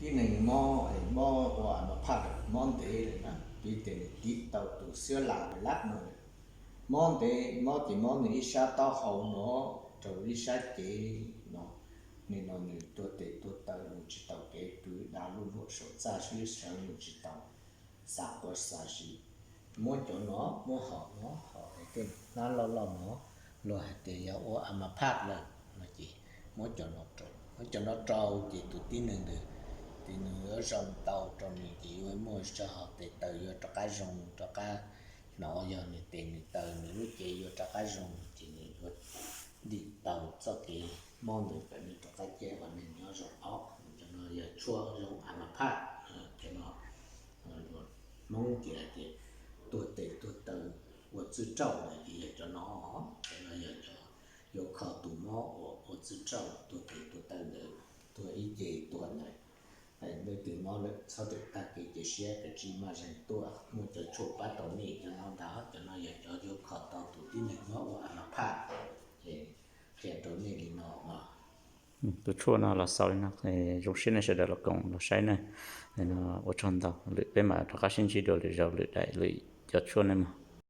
Tib neeg mob, mob ua a ma phaj, mob ntev lawm na, piv tias nws tiv tau tus xiab las lab no lawm. Mob ntev, mob ces mob nws ib sab taub hau no rau ib sab cev no, nim no nws tuag tes tuag taw mus tsis tau kev, pw dav lub nuam saum txaj sib sawv mus tsis tau, xav quav xav zis. Muab cov no, muab hom no, hom tej hnab loj loj no, luag hais tias yog ua a ma phaj lawm no ces muab cov no rau, muab cov no rau ces tus tib neeg ntawd ces nws yuav zoo tau rau nws ces yuav muaj tso hom tes taw yuav rov qab zoo, rov qab hnov, yog nws tes nws taw nws lub cev yuav rov qab zoo ces nws yuav dim tau txoj kev mob ntawd kom nws rov qab ciaj ua neeg nyob zoo ob. Cov no yog tshuaj zoo a ma phaj, cov no Hmoob ces hais tias tuag tes tuag taw ua txwj rauj ntawd ces yog cov no, cov no yog cov yuav kho tus mob uas ua txwj rauj tuag tes tuag taw ntawd, tuag ib ce tuag ntawd. Leej twg mob lawm txhob txwm tag kev cia siab, kav tsij maj zeeg tuaj, muaj cov tshuaj pab tau nej cov no ntag. Cov no yog cov yuav kho tau tus tib neeg mob ua a ma phaj, ces qhia rau nej li no. Tus tshuaj no los xaus li no, zoo siab nej sawv daws los koom los saib na. Ua tsaug ntau, lwm peb mam rov qab sib ntsib dua lwm zaus lwm daim lwm cov tshuaj nej mog.